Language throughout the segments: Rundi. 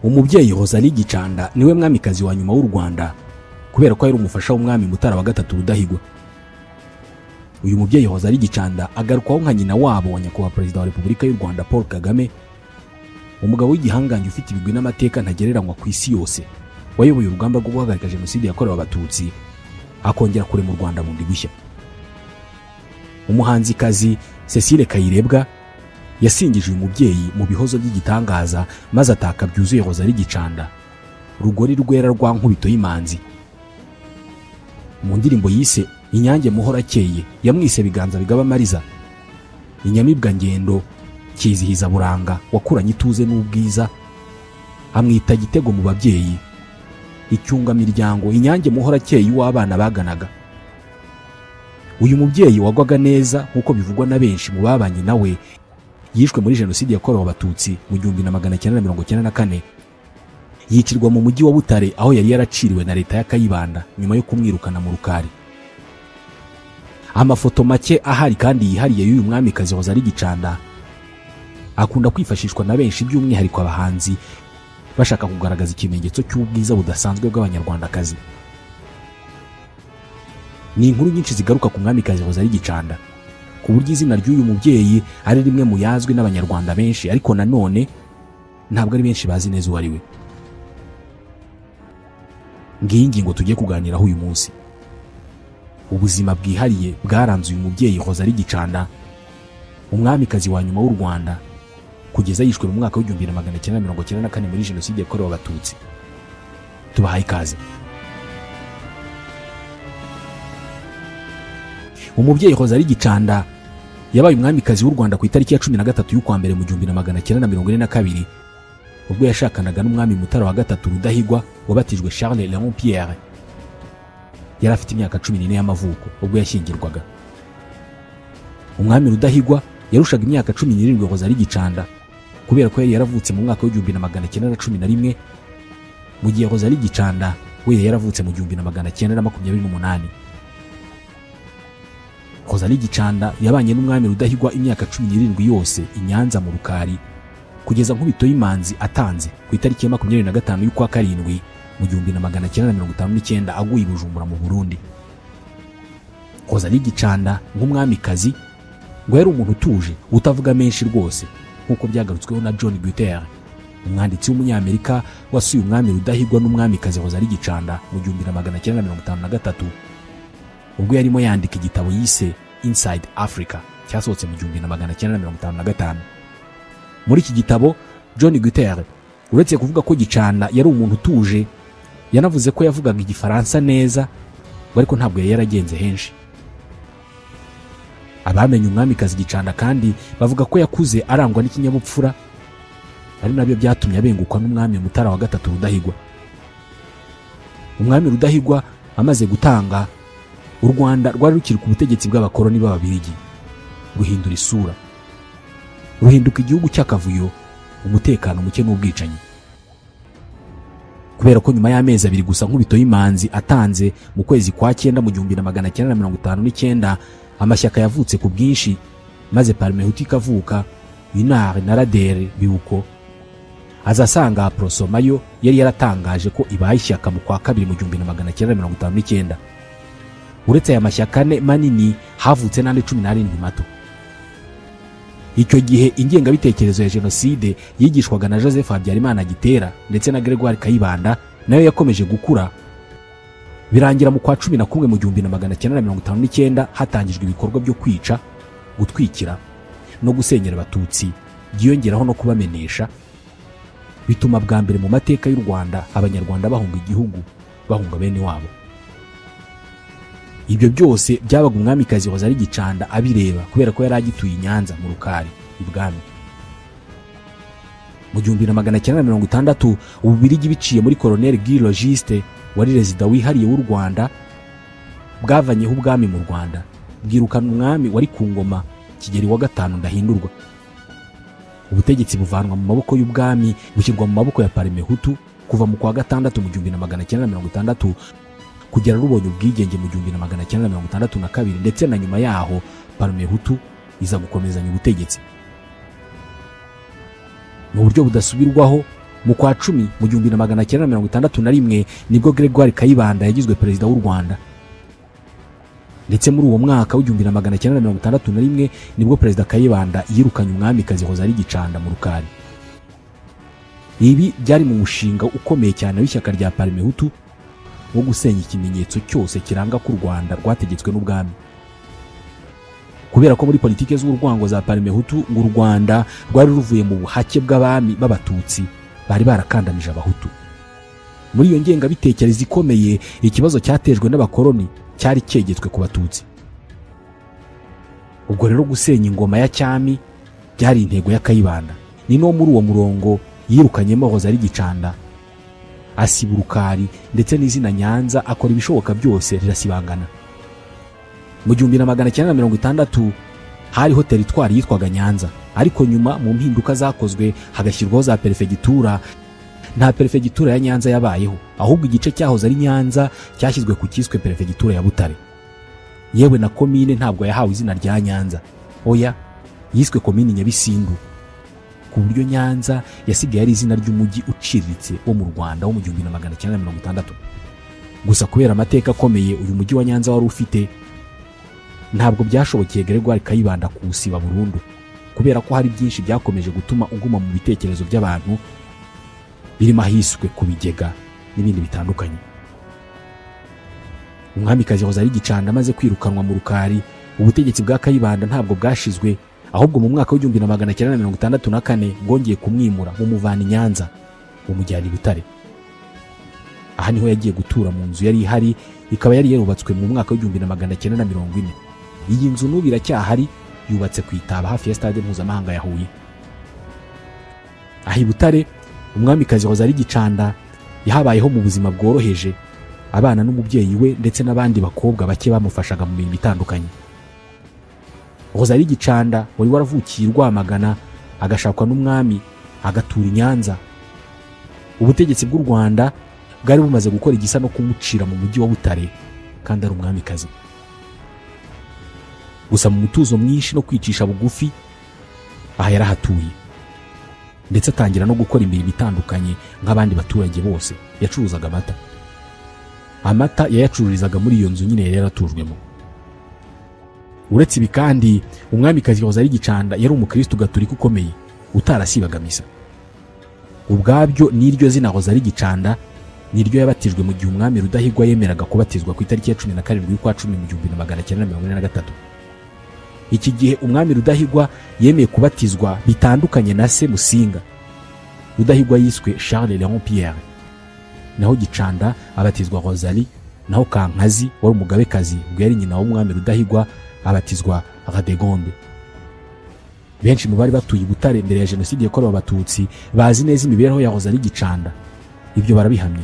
Umubyeyi Rosalie Gicanda niwe mwamikazi wa nyuma w'u Rwanda kubera ko yari umufasha w'umwami Mutara wa gatatu Rudahigwa. Uyu mubyeyi Rosalie Gicanda agarukwaho nka nyina wabo wa nyakubahwa Perezida wa Repubulika y'u Rwanda Paul Kagame, umugabo w'igihangange ufite ibigwi n'amateka ntagereranywa ku isi yose, wayoboye urugamba rwo guhagarika Jenoside yakorewe Abatutsi akongera kurema u Rwanda bundi bushya. Umuhanzikazi Cecile Kayirebwa yasingije uyu mubyeyi mu bihozo by'igitangaza maze ataka byuzuye Rosalie Gicanda, rugori rwera rwa Nkubito y'Imanzi. Mu ndirimbo yise Inyange Muhorakeye yamwise biganza bigaba amariza, inyamibwa ngendo kizihiza buranga wakuranye ituze n'ubwiza, amwita gitego mu babyeyi, icyunga miryango, Inyange Muhorakeye w'abana baganaga. Uyu mubyeyi wagwaga neza nkuko bivugwa na benshi mu babanye nawe, yishwe muri Jenoside yakorewe Abatutsi mu 1994, yicirwa mu mujyi wa Butare aho yari yaraciriwe na leta ya Kayibanda nyuma yo kumwirukana mu Rukari. Amafoto make ahari kandi yihariye y'uyu mwamikazi Rosalie Gicanda akunda kwifashishwa na benshi by'umwihariko abahanzi bashaka kugaragaza ikimenyetso cy'ubwiza budasanzwe bw'abanyarwandakazi. Ni inkuru nyinshi zigaruka ku mwamikazi Rosalie Gicanda, ku buryo izina ry'uyu mubyeyi ari rimwe mu yazwi n'abanyarwanda benshi, ariko nanone ntabwo ari benshi bazi neza uwo ari we. Ngiyi ngingo tugiye kuganiraho uyu munsi. Ubuzima bwihariye bwaranze uyu mubyeyi Rosalie Gicanda, umwamikazi wa nyuma w'u Rwanda, kugeza yishwe mu mwaka wa 1994 muri Jenoside yakorewe Abatutsi. Tubahaye ikaze. Umubyeyi Rosalie Gicanda yabaye umwamikazi w'u Rwanda ku itariki ya 13 y'ukwa mbere mu 1942, ubwo yashakanaga n'umwami Mutara wa gatatu Rudahigwa wabatijwe Charles Léon Pierre. Yari afite imyaka 14 y'amavuko ubwo yashyingirwaga. Umwami Rudahigwa yarushaga imyaka 17 Rosalie Gicanda kubera ko yari yaravutse mu mwaka wa 1911, mu gihe Rosalie Gicanda we yari yaravutse mu 1928. Rosalie Gicanda yabanye n'umwami Rudahigwa imyaka 17 yose i Nyanza mu Rukari kugeza Nkubito y'Imanzi atanze ku itariki ya 25 y'ukwa karindwi mu 1959 aguye i Bujumbura mu Burundi. Rosalie Gicanda nk'umwamikazi ngo yari umuntu utuje utavuga menshi rwose, nkuko byagarutsweho na John Guter, umwanditsi w'umunyamerika wasuye umwami Rudahigwa n'umwamikazi Rosalie Gicanda mu 1953, ubwo yarimo yandika igitabo yise Inside Africa cyasohotse mu 1955. Muri iki gitabo John Guter, uretse kuvuga ko Gicanda yari umuntu utuje, yanavuze ko yavugaga igifaransa neza, ariko ntabwo yari yaragenze henshi. Abamenye umwamikazi Gicanda kandi bavuga ko yakuze arangwa n'ikinyabupfura, ari nabyo byatumye abengukwa n'umwami Mutara wa gatatu Rudahigwa. Umwami Rudahigwa amaze gutanga, u Rwanda rwari rukiri ku butegetsi bw'abakoloni b'Ababiligi, ruhindura isura, ruhinduka igihugu cy'akavuyo, umutekano muke n'ubwicanyi. Kubera ko nyuma y'amezi abiri gusa Nkubito y'Imanzi atanze mu kwezi kwa 9 mu 1959, amashyaka yavutse ku bwinshi, maze Parmehutu ikavuka, UNAR na RADER bibuko. Azasanga Prosomayo yari yaratangaje ko ibaye ishyaka mu kwa kabiri mu 1959. Uretse aya mashyaka ane manini havutse n'andi 17 mato. Icyo gihe ingengabitekerezo ya Jenoside yigishwaga na Joseph Habyarimana Gitera ndetse na Gregoire Kayibanda nayo yakomeje gukura, birangira mu kwa 11 mu 1959 hatangijwe ibikorwa byo kwica, gutwikira no gusenyera Abatutsi, byiyongeraho no kubamenesha, bituma bwa mbere mu mateka y'u Rwanda abanyarwanda bahunga igihugu, bahunga bene wabo. Ibyo byose byabaga umwamikazi Rosalie Gicanda abireba kubera ko yari agituye i Nyanza mu Rukari ibwami. Mu 1960 Ububirigi biciye muri Colonel Guy Logiste wari rezida wihariye w'u Rwanda bwavanyeho ubwami mu Rwanda, bwirukana umwami wari ku ngoma Kigeli wa gatanu Ndahindurwa. Ubutegetsi buvanwa mu maboko y'ubwami bushyirwa mu maboko ya Parmehutu kuva mu kwa gatandatu mu 1960 kugera rubonye ubwigenge mu 1962, ndetse na nyuma yaho Parmehutu iza gukomezanya ubutegetsi. Mu buryo budasubirwaho Mu kwa 10 mu 1961 nibwo Gregoire Kayibanda yagizwe perezida w'u Rwanda. Ndetse muri uwo mwaka w'1961 nibwo perezida Kayibanda yirukanye umwamikazi Rosalie Gicanda mu Rukari. Ibi byari mu mushinga ukomeye cyane w'ishyaka rya Parmehutu wo gusenya ikimenyetso cyose kiranga ko u Rwanda rwategetswe n'ubwami. Kubera ko muri politike z'urwango za Parmehutu ngo u Rwanda rwari ruvuye mu buhake bw'abami b'abatutsi bari barakandamije abahutu. Muri iyo ngengabitekerezo ikomeye, ikibazo cyatejwe n'abakoloni cyari cyegetswe ku batutsi. Ubwo rero gusenya ingoma ya cyami byari intego ya Kayibanda. Ni no muri uwo murongo yirukanyemo Rosalie Gicanda, asiba Urukari ndetse n'izina Nyanza, akora ibishoboka byose rirasibangana. Mu 1960 hariho teritwari yitwaga Nyanza, ariko nyuma mu mpinduka zakozwe hagashyirwaho za perefegitura. Nta perefegitura ya Nyanza yabayeho, ahubwo igice cyahoze ari Nyanza cyashyizwe ku kiswe perefegitura ya Butare. Yewe na komine ntabwo yahawe izina rya Nyanza, oya, yiswe komine Nyabisindu, ku buryo Nyanza yasigaye ari izina ry'umujyi uciriritse wo mu Rwanda wo mu 1960. Gusa kubera amateka akomeye uyu mujyi wa Nyanza wari ufite, ntabwo byashobokeye Gregoire Kayibanda kuwusiba burundu, kubera ko hari byinshi byakomeje gutuma uguma mu bitekerezo by'abantu, birimo ahiswe ku bigega n'ibindi bitandukanye. Umwamikazi Rosalie Gicanda amaze kwirukanwa mu Rukari, ubutegetsi bwa Kayibanda ntabwo bwashizwe, ahubwo mu mwaka w'1964 bwongeye kumwimura bumuvana i Nyanza bumujyana i Butare. Aha niho yagiye gutura mu nzu yari ihari, ikaba yari yarubatswe mu mwaka w'1940. Iyi nzu n'ubu iracyahari, yubatse ku Itaba hafi ya stade mpuzamahanga ya Huye. Aha i Butare umwamikazi Rosalie Gicanda yahabayeho mu buzima bworoheje, abana n'umubyeyi we ndetse n'abandi bakobwa bake bamufashaga mu mirimo itandukanye. Rosalie Gicanda wari waravukiye i Rwamagana, agashakwa n'umwami, agatura i Nyanza. Ubutegetsi bw'u Rwanda bwari bumaze gukora igisa no kumucira mu mujyi wa Butare kandi ari umwamikazi. Gusa mu mutuzo mwinshi no kwicisha bugufi, aha yarahatuye, ndetse atangira no gukora imirimo itandukanye nk'abandi baturage bose. Yacuruzaga amata. Amata yayacururizaga muri iyo nzu nyine yari yaratujwemo. Uretse ibi kandi, umwamikazi Rosalie Gicanda yari umukristo gatolika ukomeye utarasibaga misa. Ubwabyo n'iryo zina Rosalie Gicanda niryo yabatijwe mu gihe umwami Rudahigwa yemeraga kubatizwa ku itariki ya 17 y'ukwa 10 mu 1943. Iki gihe umwami Rudahigwa yemeye kubatizwa bitandukanye na se Musinga. Rudahigwa yiswe Charles Léon Pierre, naho Gicanda abatizwa Rosalie, naho Kankazi wari umugabekazi ubwo yari nyina w'umwami Rudahigwa abatizwa Radegonde. Benshi mu bari batuye i Butare mbere ya jenoside yakorewe abatutsi bazi neza imibereho ya Rosalie Gicanda, ibyo barabihamye,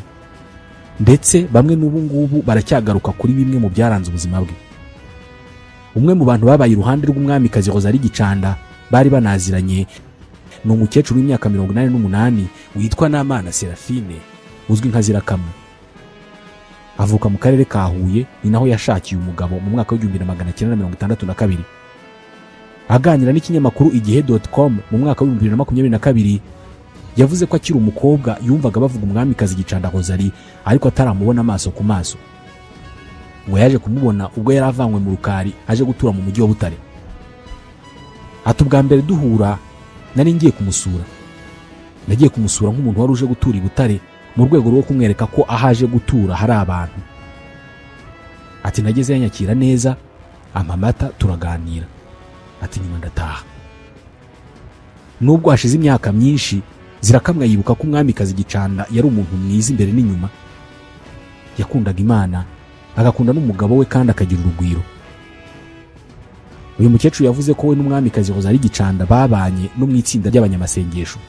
ndetse bamwe n'ubu ngubu baracyagaruka kuri bimwe mu byaranze ubuzima bwe. Umwe mu bantu babaye iruhande rw'umwamikazi Rosalie Gicanda bari banaziranye ni umukecuru w'imyaka 88 witwa Namana Serafine uzwi nka Zirakamwe. Avuka mu karere ka Huye, ni naho yashakiye umugabo mu mwaka w'1962. Aganira n'ikinyamakuru igihe.com mu mwaka w'2022 yavuze ko akiri umukobwa yumvaga bavuga umwamikazi Gicanda Rosalie, ariko ataramubona amaso ku maso. Ngo yaje kumubona ubwo yari avanywe mu Rukari aje gutura mu mujyi wa Butare. Ati ubwa mbere duhura nari ngiye kumusura. Nagiye kumusura nk'umuntu wari uje gutura i Butare mu rwego rwo kumwereka ko ahaje gutura hari abantu. Ati nageze yanyakira neza, ampa amata turaganira. Ati nyuma ndataha. Nubwo hashize imyaka myinshi, Zirakamwe yibuka ko umwamikazi Gicanda yari umuntu mwiza imbere n'inyuma. Yakundaga Imana, agakunda n'umugabo we kandi akagira urugwiro. Uyu mukecuru yavuze ko we n'umwamikazi Rosalie Gicanda babanye no mu itsinda ry'abanyamasengesho.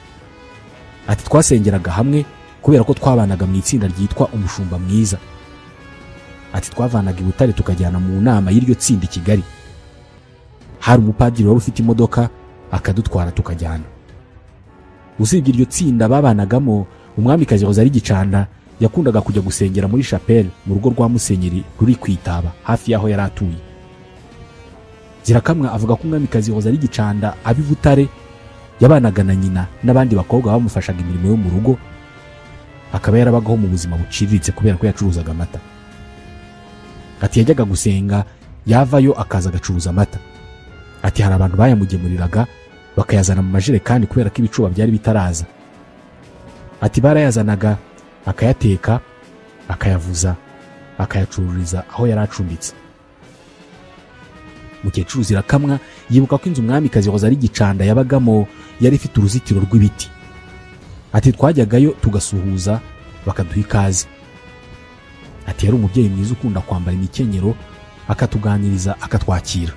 Ati twasengeraga hamwe kubera ko twabanaga mu itsinda ryitwa Umushumba Mwiza. Ati twavanaga i Butare tukajyana mu nama y'iryo tsinda i Kigali. Hari umupadiri wari ufite imodoka akadutwara tukajyana. Usibye iryo tsinda babanagamo, umwamikazi Rosalie Gicanda yakundaga kujya gusengera muri chapelle mu rugo rwa Musenyeri ruri kwitaba hafi yaho yari atuye. Zirakamwa avuga ko umwamikazi Rosalie Gicanda abi Butare Yabanaga na nyina n'abandi bakobwa bamufashaga imirimo yo mu rugo, akaba yarabagaho mu buzima buciriritse kubera ko yacuruzaga amata. Ati yajyaga gusenga, yavayo akaza agacuruza amata. Ati hari abantu bayamugemuriraga bakayazana mu majerekani kubera ko ibicuba byari bitaraza. Ati barayazanaga akayateka, akayavuza, akayacururiza aho yari acumbitse. Mukecuru Zirakamwa yibuka ko inzu umwamikazi Rosalie Gicanda yabagamo yari ifite uruzitiro rw'ibiti. Ati twajyagayo tugasuhuza bakaduha ikaze. Ati yari umubyeyi mwiza ukunda kwambara imikenyero, akatuganiriza, akatwakira.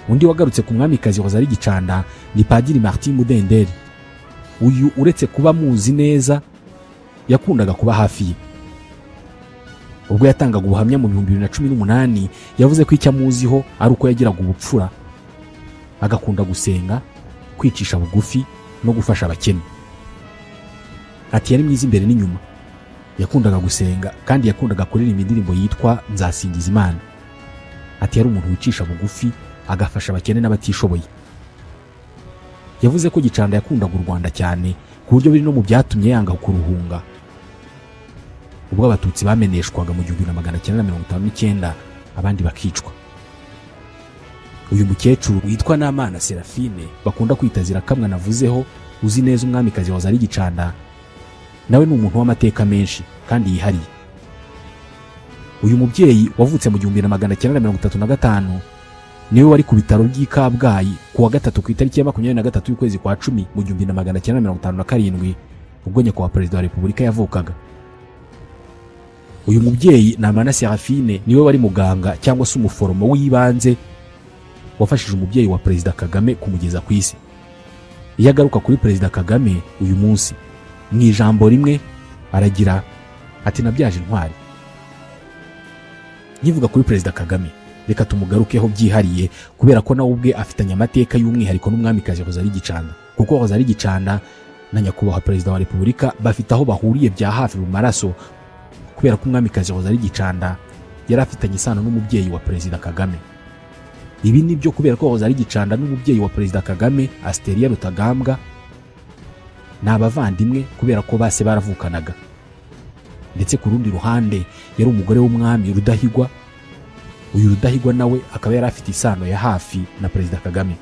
Undi wagarutse ku mwamikazi Rosalie Gicanda ni Padiri Martin Mudenderi. Uyu uretse kuba muzi neza, yakundaga kuba hafi ye. Ubwo yatangaga ubuhamya mu 2018, yavuze ko icyo amuziho ari uko yagiraga ubupfura, agakunda gusenga, kwicisha bugufi no gufasha abakene. Ati yari mwiza imbere n'inyuma, yakundaga gusenga kandi yakundaga kuririmba indirimbo yitwa Nzasingiza Imana. Ati yari umuntu wicisha bugufi, agafasha abakene n'abatishoboye. Yavuze ko Gicanda yakundaga u Rwanda cyane ku buryo biri no mu byatumye yanga kuruhunga ubwo abatutsi bameneshwaga mu 1959 abandi bakicwa. Uyu mukecuru witwa Namana Serafine bakunda kwita Zirakamwa navuzeho, uzi neza umwamikazi Rosalie Gicanda, nawe ni umuntu w'amateka menshi kandi yihariye. Uyu mubyeyi wavutse mu 1935 niwe wari ku bitaro by'i Kabgayi ku wa gatatu ku itariki ya 23 y'ukwezi kwa 10 mu 1957 ubwo nyakubahwa Perezida wa Repubulika yavukaga. Uyu mubyeyi Namana Serafine niwe wari muganga cyangwa se umuforomo w'ibanze wafashije umubyeyi wa Perezida Kagame kumugeza ku isi. Iyo agaruka kuri Perezida Kagame uyu munsi, mu ijambo rimwe aragira ati nabyaje intwari. Nkivuga kuri Perezida Kagame, reka tumugarukeho byihariye kubera ko nawe ubwe afitanye amateka y'umwihariko n'umwamikazi Rosalie Gicanda, kuko Rosalie Gicanda na nyakubahwa Perezida wa Repubulika bafite aho bahuriye bya hafi mu maraso, kubera ko umwamikazi Rosalie Gicanda yari afitanye isano n'umubyeyi wa Perezida Kagame. Ibi ni byo kubera ko Rosalie Gicanda n'umubyeyi wa Perezida Kagame Asteria Rutagambwa ni abavandimwe kubera ko base baravukanaga. Ndetse ku rundi ruhande yari umugore w'umwami Rudahigwa. Uyu Rudahigwa nawe akaba yari afite isano ya hafi na Perezida Kagame.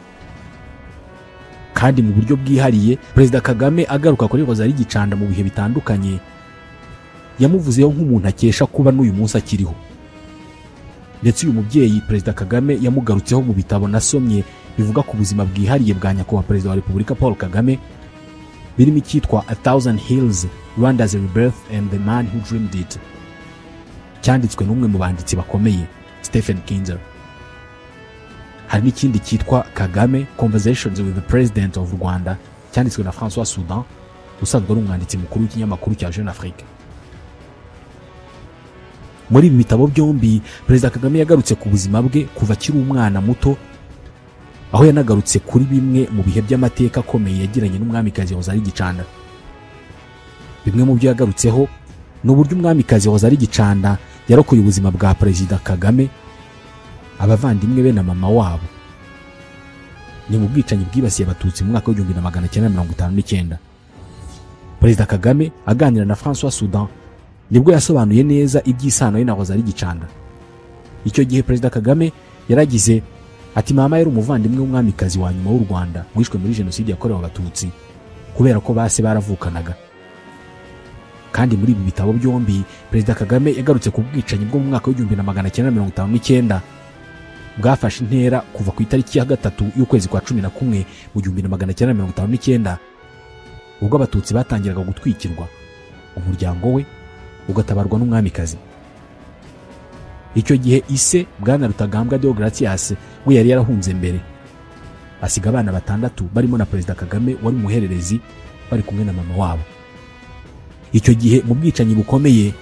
Kandi mu buryo bwihariye Perezida Kagame agaruka kuri Rosalie Gicanda mu bihe bitandukanye, yamuvuzeho nk'umuntu akesha kuba n'uyu munsi akiriho. Ndetse uyu mubyeyi Perezida Kagame yamugarutseho mu bitabo nasomye bivuga ku buzima bwihariye bwa nyakubahwa Perezida wa Repubulika Paul Kagame, birimo icyitwa A Thousand Hills, Rwanda's Rebirth and the Man Who Dreamed It, cyanditswe n'umwe mu banditsi bakomeye Stephen Kinzer. Hari n'ikindi cyitwa Kagame Conversations with the President of Rwanda, cyanditswe na François Soudan, usanzwe ari umwanditsi mukuru w'ikinyamakuru cya Jeune Afrique. Muri ibi bitabo byombi Perezida Kagame yagarutse ku buzima bwe kuva akiri umwana muto, aho yanagarutse kuri bimwe mu bihe by'amateka akomeye yagiranye n'umwamikazi Rosalie Gicanda. Bimwe mu byo yagarutseho ni uburyo umwamikazi Rosalie Gicanda yarokoye ubuzima bwa Perezida Kagame, abavandimwe be na mama wabo, ni mu bwicanyi bwibasiye abatutsi mu mwaka wa 1959. Perezida Kagame aganira na François Soudan nibwo yasobanuye neza iby'isano ye na Rosalie Gicanda. Icyo gihe Perezida Kagame yaragize ati mama yari umuvandimwe w'umwamikazi wa nyuma w'u Rwanda wishwe muri jenoside yakorewe abatutsi kubera ko base baravukanaga. Kandi muri ibi bitabo byombi Perezida Kagame yagarutse ku bwicanyi bwo mu mwaka wa 1959 bwafashe intera kuva ku itariki ya 3 y'ukwezi kwa 11 mu 1959, ubwo abatutsi batangiraga gutwikirwa, umuryango we ugatabarwa n'umwamikazi. Icyo gihe ise Bwana Rutagambwa Deogratias we yari yarahunze mbere, asiga abana 6 barimo na Perezida Kagame wari umuhererezi, bari kumwe na mama wabo. Icyo gihe mu bwicanyi bukomeye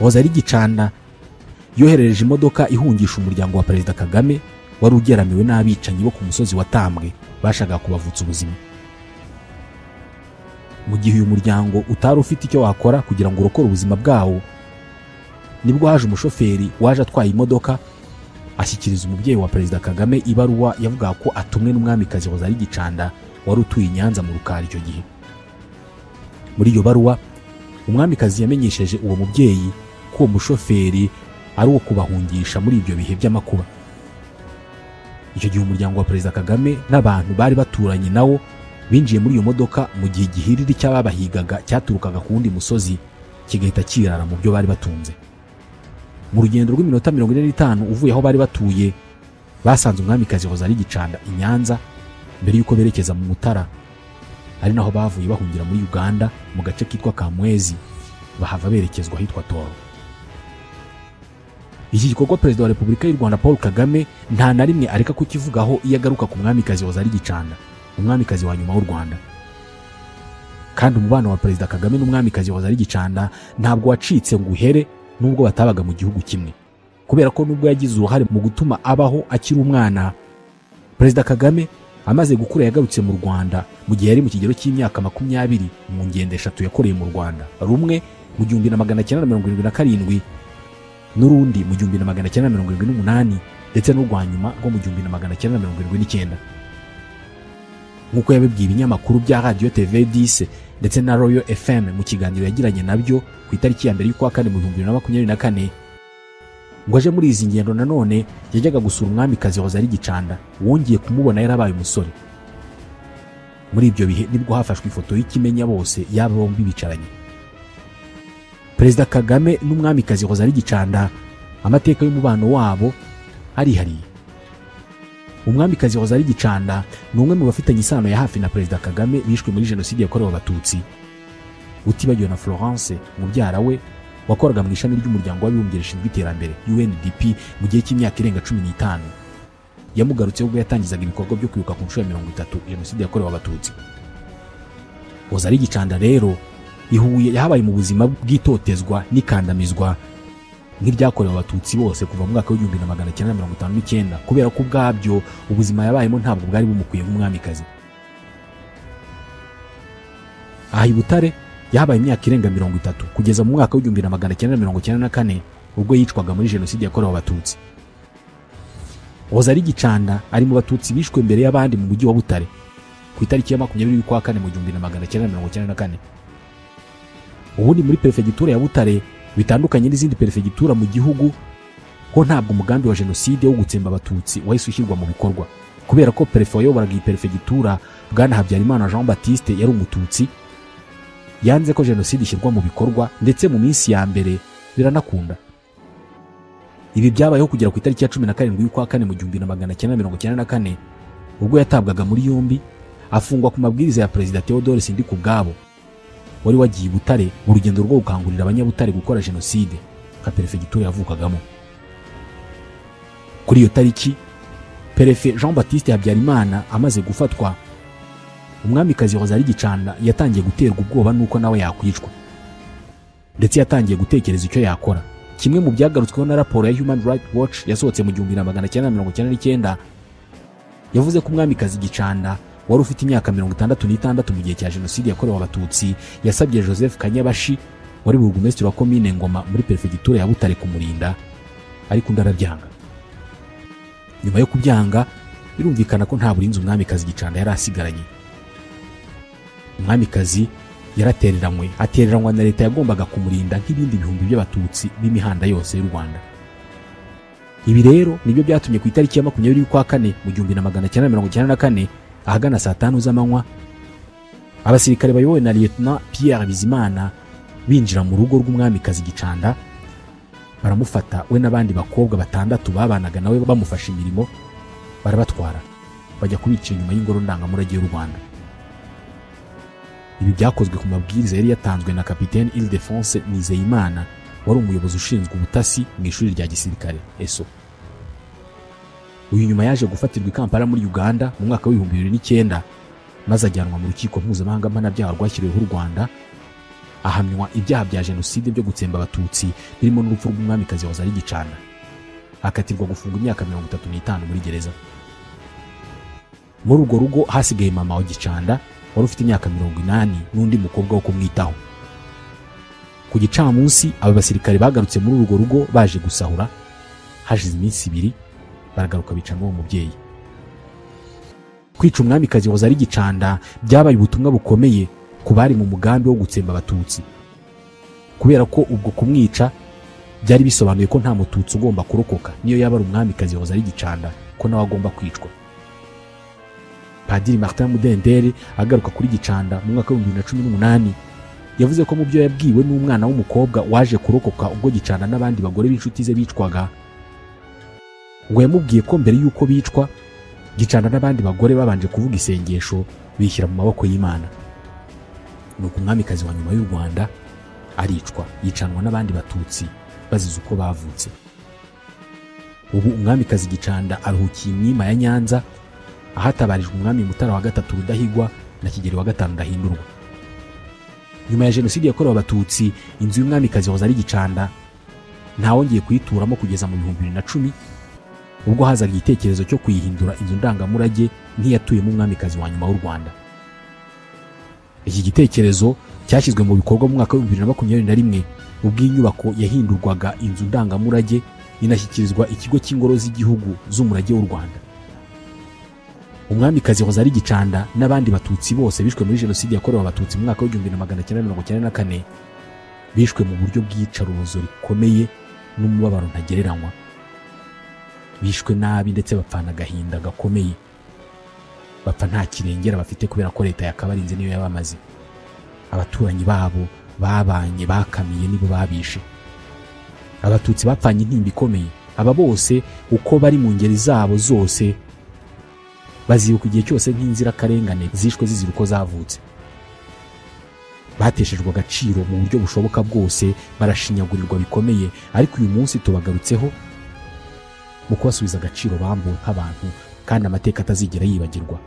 Rosalie Gicanda yoherereje imodoka ihungisha umuryango wa Perezida Kagame wari ugeramiwe n'abicanyi bo ku musozi wa Tambwe bashakaga kubavutsa ubuzima. Mu gihe uyu muryango utari ufite icyo wakora kugira ngo urokore ubuzima bwawo, nibwo haje umushoferi waje atwaye imodoka ashyikiriza umubyeyi wa Perezida Kagame ibaruwa yavuga ko atumwe n'umwamikazi Rosalie Gicanda wari utuye i Nyanza mu Rukari icyo gihe. Muri iyo baruwa umwamikazi yamenyesheje uwo mubyeyi ko uwo mushoferi ari uwo kubahungisha muri ibyo bihe by'amakuba. Icyo gihe umuryango wa Perezida Kagame n'abantu bari baturanye nawo binjiye muri iyo modoka mu gihe igihiriri cy'ababahigaga cyaturukaga ku wundi musozi kigahita kirara mu byo bari batunze. Mu rugendo rw'iminota 45 uvuye aho bari batuye, basanze umwamikazi Rosalie Gicanda i Nyanza mbere y'uko berekeza mu Mutara, ari naho bavuye bahungira muri Uganda mu gace kitwa Kamwezi, bahava berekezwa ahitwa Toro. Iki gikorwa Perezida wa Repubulika y'u Rwanda Paul Kagame nta na rimwe areka kukivugaho iyo agaruka ku mwamikazi Rosalie Gicanda, umwamikazi wa nyuma w'u Rwanda. Kandi umubano wa Perezida Kagame n'umwamikazi Rosalie Gicanda ntabwo wacitse ngo uhere nubwo batabaga mu gihugu kimwe, kubera ko nubwo yagize uruhare mu gutuma abaho akiri umwana, Perezida Kagame amaze gukura yagarutse mu Rwanda mu gihe yari mu kigero cy'imyaka 20 mu ngendo 3 yakoreye mu Rwanda, rumwe mu 1977 n'urundi mu 1978 ndetse n'urwa nyuma rwo mu 1979. Nk'uko yabibwiye ibinyamakuru bya Radio TV 10 ndetse na Royal FM mu kiganiro yagiranye nabyo ku itariki ya 1 y'ukwa kane mu 2024, ngo aje muri izi ngendo nanone yajyaga gusura umwamikazi Rosalie Gicanda wongeye kumubona yarabaye umusore. Muri ibyo bihe nibwo hafashwe ifoto y'ikimenya bose yaba bombi bicaranye. Perezida Kagame n'umwamikazi Rosalie Gicanda amateka y'umubano wabo arihariye. Umwamikazi Rosalie Gicanda ni umwe mu bafitanye isano ya hafi na Perezida Kagame bishwe muri Jenoside yakorewe Abatutsi, utibagiwe na Florence mubyara we wakoraga mu ishami ry'umuryango w'abibumbye rishinzwe iterambere UNDP mu gihe cy'imyaka irenga 15. Yamugarutse ubwo yatangizaga ibikorwa byo kwibuka ku nshuro ya 30 Jenoside yakorewe Abatutsi. Rosalie Gicanda rero i Huye yahabaye mu buzima bw'itotezwa n'ikandamizwa nk'iryakorewe Abatutsi bose kuva mu mwaka wa 1959, kubera ko ubwabyo ubuzima yabayemo ntabwo bwari bumukwiye nk'umwamikazi. Aha i Butare yahabaye imyaka irenga 30 kugeza mu mwaka wa 1994 ubwo yicwaga muri Jenoside yakorewe Abatutsi. Rosalie Gicanda ari mu Batutsi bishwe mbere y'abandi mu mujyi wa Butare ku itariki ya 20 y'ukwa kane mu 1994. Ubundi muri perefegitura ya Butare bitandukanye n'izindi perefegitura mu gihugu, ko ntabwo umugambi wa Jenoside wo gutsemba Abatutsi wahise ushyirwa mu bikorwa, kubera ko perefe wayoboraga iyi perefegitura Bwana Habyarimana Jean Baptiste yari umututsi, yanze ko Jenoside ishyirwa mu bikorwa ndetse mu minsi ya mbere biranakunda. Ibi byabayeho kugera ku itariki ya 17 y'ukwa kane mu 1994 ubwo yatabwaga muri yombi afungwa ku mabwiriza ya Perezida Theodore Sindikubwabo wari wagiye i Butare mu rugendo rwo gukangurira abanyabutare gukora Jenoside nka perefegitura yavukagamo. Kuri iyo tariki Perefe Jean Baptiste Habyarimana amaze gufatwa, umwamikazi Rosalie Gicanda yatangiye guterwa ubwoba nuko nawe yakwicwa, ndetse yatangiye gutekereza icyo yakora. Kimwe mu byagarutsweho na raporo ya Human Rights Watch yasohotse mu 1999 yavuze ko umwamikazi Gicanda wari ufite imyaka 66 mu gihe cya Jenoside yakorewe Abatutsi yasabye Joseph Kanyabashi wari burugumesitiri wa komine Ngoma muri perefegitura ya Butare kumurinda, ariko undi arabyanga. Nyuma yo kubyanga birumvikana ko nta burinzi umwamikazi Gicanda yari asigaranye. Umwamikazi yaratereranywe, atereranywa na leta yagombaga kumurinda nk'ibindi bihumbi by'Abatutsi b'imihanda yose y'u Rwanda. Ibi rero nibyo byatumye ku itariki ya 20 y'ukwa kane mu 1994 ahagana saa 5 z'amanywa abasirikare bayobowe na Lieutenant Pierre Bizimana binjira mu rugo rw'umwamikazi Gicanda, baramufata we n'abandi bakobwa 6 babanaga nawe bamufasha imirimo, barabatwara bajya kubica inyuma y'ingoro ndangamurage y'u Rwanda. Ibi byakozwe ku mabwiriza yari yatanzwe na Kapiteni Ildefonse Nizeyimana wari umuyobozi ushinzwe ubutasi mu ishuri rya gisirikare ESO. Uyu nyuma yaje gufatirwa i Kampala muri Uganda mu mwaka wa 2009 maze ajyanwa mu rukiko mpuzamahanga mpanabyaha rwashyiriweho u Rwanda, ahamywa ibyaha bya Jenoside byo gutsemba Abatutsi birimo n'urupfu rw'umwamikazi Rosalie Gicanda, akatirwa gufunga imyaka 35 muri gereza. Muri urwo rugo hasigaye mama wa Gicanda wari ufite imyaka 80 n'undi mukobwa wo kumwitaho. Ku gicamunsi aba basirikare bagarutse muri urwo rugo baje gusahura, hashize iminsi 2 baragaruka bica n'uwo mubyeyi. Kwica umwamikazi Rosalie Gicanda byabaye ubutumwa bukomeye ku bari mu mugambi wo gutsemba abatutsi, kubera ko ubwo kumwica byari bisobanuye ko nta mututsi ugomba kurokoka niyo yaba ari umwamikazi Rosalie Gicanda, ko nawe agomba kwicwa. Padiri Martin Mudenderi agaruka kuri Gicanda mu mwaka wa 2018 yavuze ko mu byo yabwiwe n'umwana w'umukobwa waje kurokoka ubwo Gicanda n'abandi bagore b'inshuti ze bicwaga, ngo yamubwiye ko mbere y'uko bicwa Gicanda n'abandi bagore babanje kuvuga isengesho bishyira mu maboko y'Imana. Nuko umwamikazi wa nyuma y'u Rwanda aricwa, yicanwa n'abandi batutsi bazize uko bavutse. Ubu umwamikazi Gicanda aruhukiye imwima ya Nyanza, ahatabarijwe umwami Mutara wa gatatu Rudahigwa na Kigeli wa gatanu Ndahindurwa. Nyuma ya jenoside yakorewe abatutsi, inzu y'umwamikazi Rosalie Gicanda ntawongeye kuyituramo kugeza mu 2010, ubwo hazaga igitekerezo cyo kuyihindura inzu ndangamurage nk'iyatuyemo umwamikazi wa nyuma w'u Rwanda. Iki gitekerezo cyashyizwe mu bikorwa mu mwaka wa 2021, ubwo inyubako yahindurwaga inzu ndangamurage inashyikirizwa ikigo cy'ingoro z'igihugu z'umurage w'u Rwanda. Umwamikazi Rosalie Gicanda n'abandi batutsi bose bishwe muri jenoside yakorewe abatutsi mu mwaka wa 1994 bishwe mu buryo bw'iyicarubozo rikomeye n'umubabaro ntagereranywa. Bishwe nabi ndetse bapfana agahinda gakomeye, bapfa nta kirengera bafite kubera ko leta yakabarinze niyo yabamaze. Abaturanyi babo babanye bakamiye nibo babishe. Abatutsi bapfanye intimba ikomeye. Aba bose uko bari mu ngeri zabo zose bazibuka igihe cyose nk'inzirakarengane zishwe zizira uko zavutse. Bateshejwe agaciro mu buryo bushoboka bwose, barashinyagurirwa bikomeye, ariko uyu munsi tubagarutseho mu kubasubiza agaciro bambuwe nk'abantu, kandi amateka atazigera yibagirwa,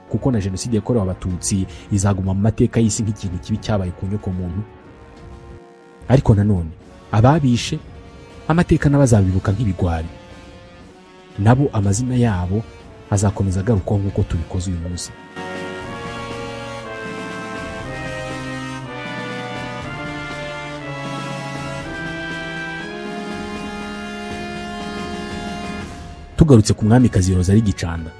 kuko na jenoside yakorewe abatutsi izaguma mu mateka y'isi nk'ikintu kibi cyabaye ku nyoko muntu. Ariko nanone ababishe amateka n'abazabibuka nk'ibigwari, nabo amazina yabo azakomeza agarukwaho nk'uko tubikoze uyu munsi. Tugarutse ku mwamikazi Rosalie Gicanda,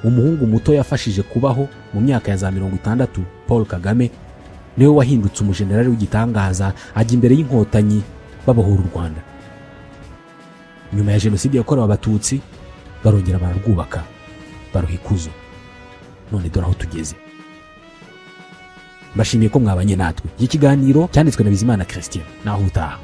umuhungu muto yafashije kubaho mu myaka ya za 60, Paul Kagame niwe wahindutse umujenerali w'igitangaza, ajya imbere y'inkotanyi babohora u Rwanda. Nyuma ya jenoside yakorewe abatutsi barongera bararwubaka, baruha ikuzo. None dore aho tugeze. Mbashimiye ko mwabanye natwe. Iki kiganiro cyanditswe na Bizimana Christian. Naho utaha.